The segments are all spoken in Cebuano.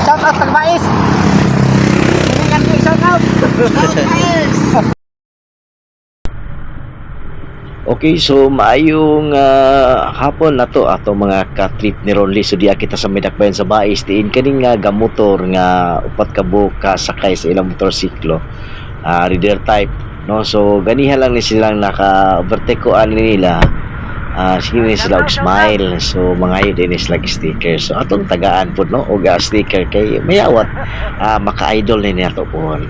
Shout out taga Bais. Hilingan ko shout out. Okay, so maayong hapon na to ato mga ka-trip ni Ronly. So diya kita sa Medakbayan sa Bais, diin kaning nga gamotor nga upat ka buok kasakay sa ilang motorsiklo. Rider type, no? So ganihan lang ni silang naka-overtake ko ani nila. Sige ni sila og smile. So mangayo din ni sila og sticker. So atong tagaan pud, no, og sticker kay mayawat maka-idol ni nato pohon.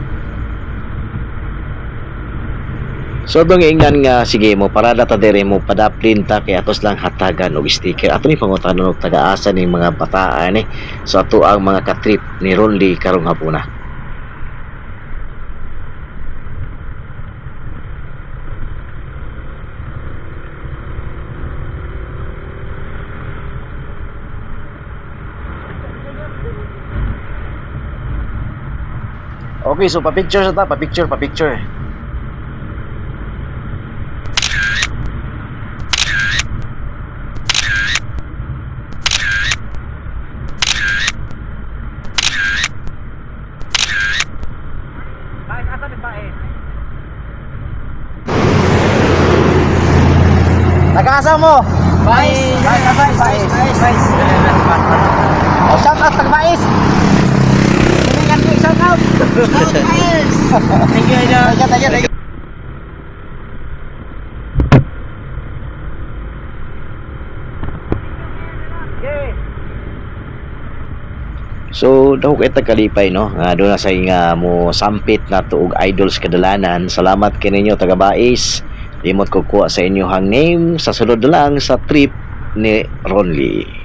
So atong ingnan nga sige mo parada ta diri, mo padaplin ta kay atos lang hatagan og sticker. Ato ni pangutanon og taga-asa ning mga bataan eh. So ato ang mga ka-trip ni Ronly karong hapuna. Okay, so pa-picture sa ta, pa-picture, pa-picture. Bais, asa ni Bais? Taga-asa mo? Bais. Bais, Bais, Bais, Bais. Oh, shout out taga Bais. Hilingan ko shout out. Thank you, Idol. Thank you, thank you, thank you. So dako kay kalipay, no, nga doon na sa nga mo sampit na to og idols kadalanan. Salamat kininyo taga Bais. Limot ko kuha sa inyo hang name sa sulod na lang sa trip ni Ronly.